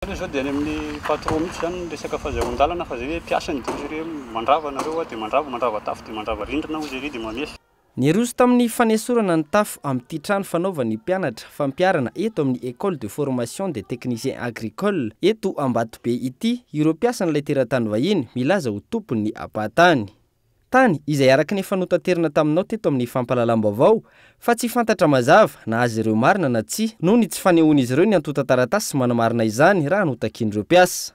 Aloha zao dia any amin'ny patron mihitsy zany ny resaka fahazahoan-dalana, fa zay hoe mpiasany dia hoy zareo mandrava nareo dia mandrava, mandrava tafo dia mandrava rindrina hoy zareo dia mamefy. Niroso tamin'ny fanesorana ny tafo amin'ity trano fanaovan'ny mpianatra fampiharana eto amin'ny Ecole de formation des techniciens agricoles eto Ambatobe ity ireo mpiasan'ilay teratany vahiny milaza ho tompon'ny ampahatany. Tany izay araka ny efa notaterina taminao teto amin'ny fampahalalam-baovao fa tsy fantatra mazava na azy ireo marina na tsia noho ny tsy fanehoan'izy ireo ny antontan-taratasy manamarina izany raha notakian'ireo mpiasa.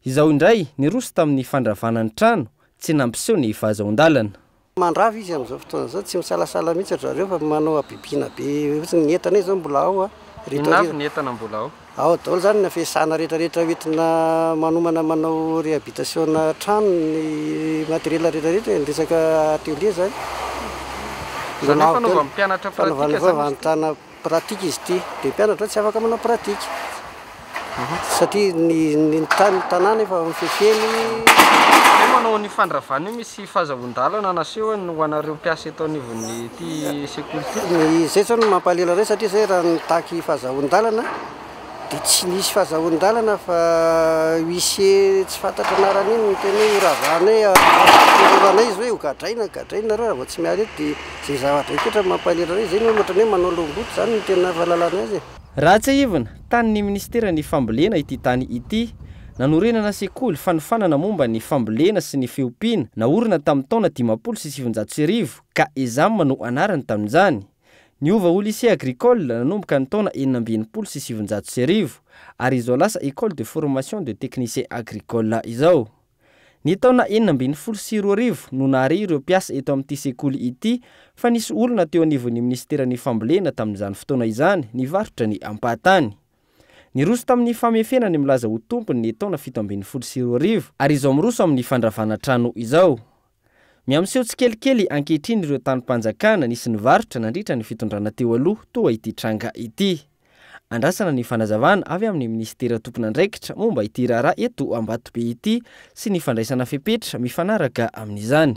Izao indray niroso tamin'ny fandravana ny trano tsy nampiseho ny fahazahoan-dalana. Mandrava izy amin'izao fotoana izao, tsy misalasala mihitsy ry zareo fa manao habibiana be fotsiny. Ny entana izao mbola ao a. Inona avy ny entana mbola ao? Ao daholo izany ny fiasana rehetrarehetra hoentina manomana manao réhabilitation trano, ny matériel rehetrarehetra, ny resaka atelier izany. Izany hoe fanaovan'ny mpianatra pratique izany izy ity? Fanaovana pratique izy ity. Dia mpianatra tsy afaka manao pratique satria ny ny tany tanàna efa mifefeny. Hoe manao an'io fandravana io misy fahazahoan-dalana nasehony ho anareo mpiasa eto anivon'ity sekoly ity? Ny izay zao no mampalahelo anay satria zay raha nitaky fahazahoan-dalana dia tsy nisy fahazahoan-dalana fa huissier tsy fantatra anarana iny no tena hoe horavanay, horavanay izy hoe hogadraina, gadraina nareo raha vao tsy miala eto dia izay zavatra izay toetra mampalahelo anay, izay no ohatran'ny hoe manao loham-boto izany no tena fahalalana azy e. Raha tsiahivina, tanin'ny minisiteran'ny fambolena ity tany ity. Nanorenana sekoly fanofanana momba ny fambolena sy ny fiompiana naorina tamin'ny taona 1950 ka ESAM no anarany tamin'izany. Niova ho Lycée agricole nanomboka ny taona 1966 ary izao lasa École de formation de techniciens agricoles izao. Ny taona 2016 no nahare ireo mpiasa eto amin'ity sekoly ity fa nisy olona teo anivon'ny minisiteran'ny fambolena tamin'izany fotoana izany nivarotra ny ampahatany. Niroso tamin'ny famefena ny milaza ho tompony ny taona 2017 ary izao miroso amin'ny fandravana trano izao. Mihamiseho tsikelikely ankehitriny ireo tanim-panjakana nisy nivarotra nandritra ny fitondrana teo aloha toa ity tranga ity. Andrasana ny fanazavana avy amin'ny minisitera tompon'andraikitra momba ity raharaha eto Ambatobe ity sy ny fandraisana fepetra mifanaraka amin'izany.